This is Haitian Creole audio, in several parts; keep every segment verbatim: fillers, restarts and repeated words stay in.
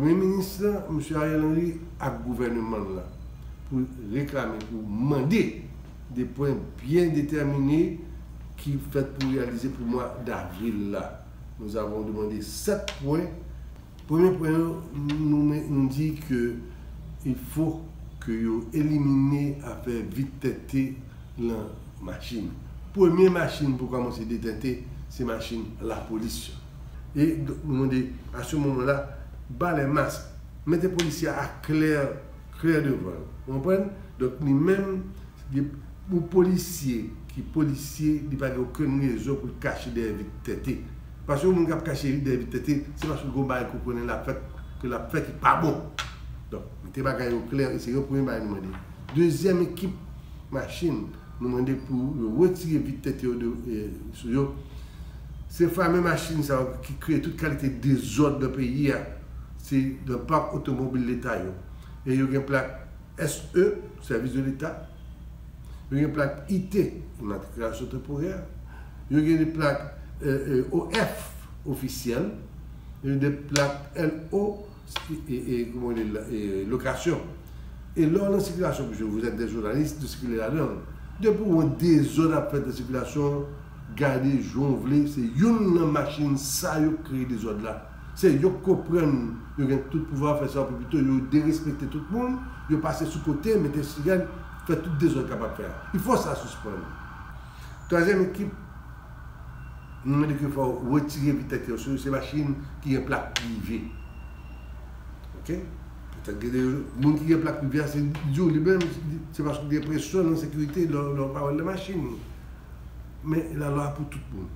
Premye minis la, mesye Ariel Henry, ak gouvènman l la pou reklame, pou mande de pwen byen detèmine ki fèt pou reyalize pou mwa davril la. Nous avons demandé sept points. Premye pwen yo, nou, nou di ke il faut que yo elimine afè vit tete lan machin. Premye machin pou kòmanse detente, se machin lapolis yo. E donk, nou mande, à ce moment-là, bas les masques. Mete polisye a klè, klè devan. Ou konprann? Donk, li menm, li, pou polisye ki polisye, li pa gen okenn rezon pou l kache dèyè vit tete. Paske yon moun k ap kache dèyè vit tete, se paske l gen yon bagay ke w konnen l ap fè, ke l ap fè ki pa bon. Donk, mete bagay yo klè, e se yon premye bagay nou mande. Dezyèm ekip machin, nou mande pou yo retire vit tete yo de, e, sou yo. Se fame machin sa yo ki kreye tout kalite dezòd nan peyi a. Se nan pak otomobil leta yo. E yo gen plak S E, Service de l'État. Yo gen plak I T, Immatriculation Temporaire. Yo gen de plak, e, e, O F, ofisyèl. Yo gen de plak L O, e, e, e, kòman yo rele l, e, lokasyon. E lè w nan sikilasyon, puisque vous êtes des journalistes, nou sikile ladan. Depi w wè dezòd ap fèt nan sikilasyon, gade jan w vle, se youn nan machin sa yo k kreye dezòd la. Se yo k konprann, yo gen tout pouvwa fè sa yo pi pito, yo derespekte tout moun, yo pase sou kote, mete sirèn, fè tout dezòd kapab fè a. Il faut ça suspendre. Twazyèm ekip, nou mande ke fò w retire vit tete yo sou yo, se machin ki gen plak prive. Oke? Petèt gen de moun ki gen plak prive a, se di w li menm, se paske w gen presyon nan sekirite lè, lè w pa wè l nan machin. Men lalwa pou tout moun.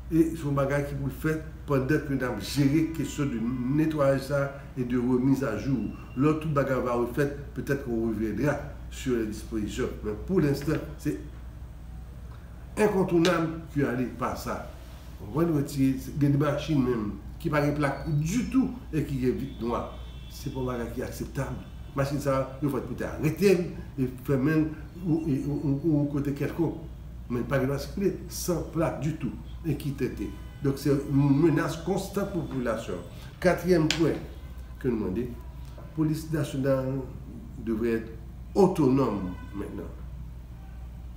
E se yon bagay ki pou fèt pandan ke n ap jere kesyon de netwayaj sa e de remise à jour. Lè tout bagay va refèt, petèt qu'on reviendra sur les dispositions. Men pou lenstan, se enkontounab ke ale pa sa. Ou konprann? Retire, gen de machin menm ki pa gen plak ditou e ki gen vit nwa. Se pa yon bagay ki akseptab. Machin sa, yo fèt pou te arete l e fèmen l ou, e, ou, ou, ou kote kèlkonk. Men pa gen dwa sikile san plak ditou e ki tete. Donk, se yon menas konstan pou popilasyon. Katriyèm pwen ke nou mande, polis nasyonal devrait être autonome maintenant.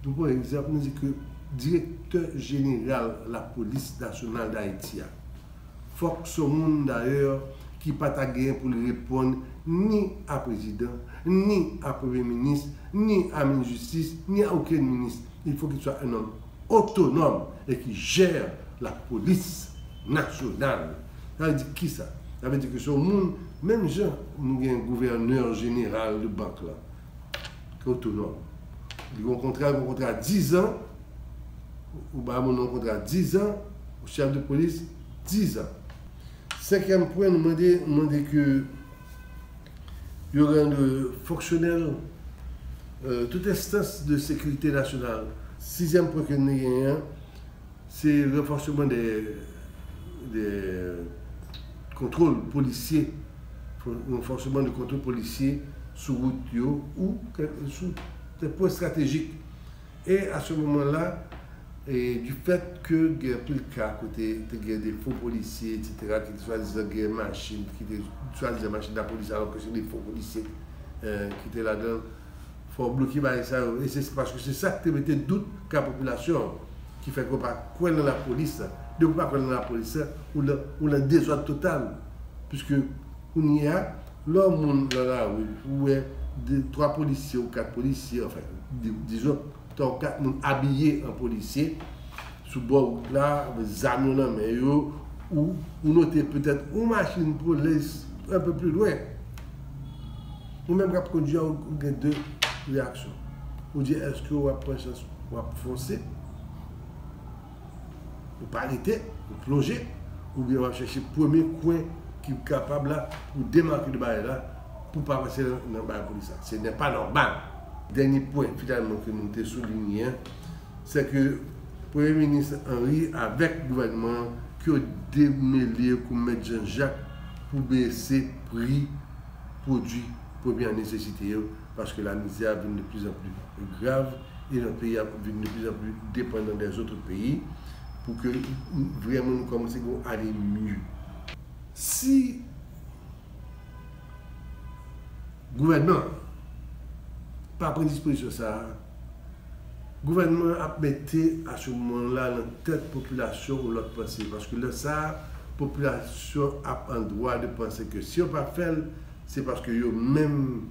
Nou pran egzanp, nou di ke direktè jeneral lapolis nasyonal d Ayiti a, fòk se yon moun dayè ki pa ta genyen pou l reponn ni a prezidan, ni a premye minis, ni a minis jistis, ni a okenn minis. Il faut qu'il soit un homme autonome et qui gère la police nationale. Sa vle di kisa? Sa vle di ke se yon moun, menm jan nou gen gouvènè jeneral de bank la, ki otonòm. Li gen yon kontra, yon kontra dizan, ou ba moun yon kontra dizan, yon chèf de polis dizan. Senkyèm pwen, nou mande, nou mande ke yo rann fonksyonèl, euh, tout enstans de sekirite nasyonal. Sizyèm pwen ke nou genyen an, se ranfòsman de, de kontwòl polisye, ranfòsman de kontwòl polisye sou wout yo ou kè-, sou de pwen estratejik. E a se moman la, e du fait que gen anpil ka kote te gen de fo polisye, et cetera, ki te swadizan gen machin, ki te swadizan machin lapolis, alò ke se de fo polisye, eh, ki te ladan, fò w bloke bagay sa yo. E se paske se sa ki te mete dout ka popilasyon an, ki fè ke w pa kwè nan lapolis la. Depi w pa kwè nan lapolis la, ou nan, ou nan dezòd total. Piske kounye a, lè yon moun nan lari, ou wè de, twa polisye ou kat polisye, anfen, di-, dizon, twa ou kat moun abiye an polisye, sou bò wout la, zam yo nan men yo, ou, ou note petèt yon machin polis un peu plus loin. Ou menm k ap kondui a, ou, ou gen de reyaksyon. Ou di, èske w ap pran chans, w ap fonse? Ou pa rete, ou plonje, oubyen w ap chèche premye kwen ki kapab la pou demake de bagay la, pou pa pase nan, nan bagay polis la. Ce n'est pas normal. Dènye pwen, finalman, ke nou te soulinye an, se ke Premye Minis Henry avèk gouvènman an, ke yo demele kou Mèt Jan Jak pou bese pri pwodui premyè nesesite yo, paske lamizè ap vin de plus en plus grav e nan peyi ap vin de plus en plus dépendan des autres pays, pou ke vrèman nou kòmanse gen yon anemie. Si Gouvènman pa pran dispozisyon sa a, gouvènman ap mete asomon la nan tèt popilasyon yon lòt panse. Paske lè sa a, popilasyon ap an dwa de panse ke si yo pa fè l, se paske yo menm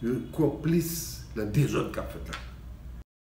yo konplis nan dezòd k ap fèt la.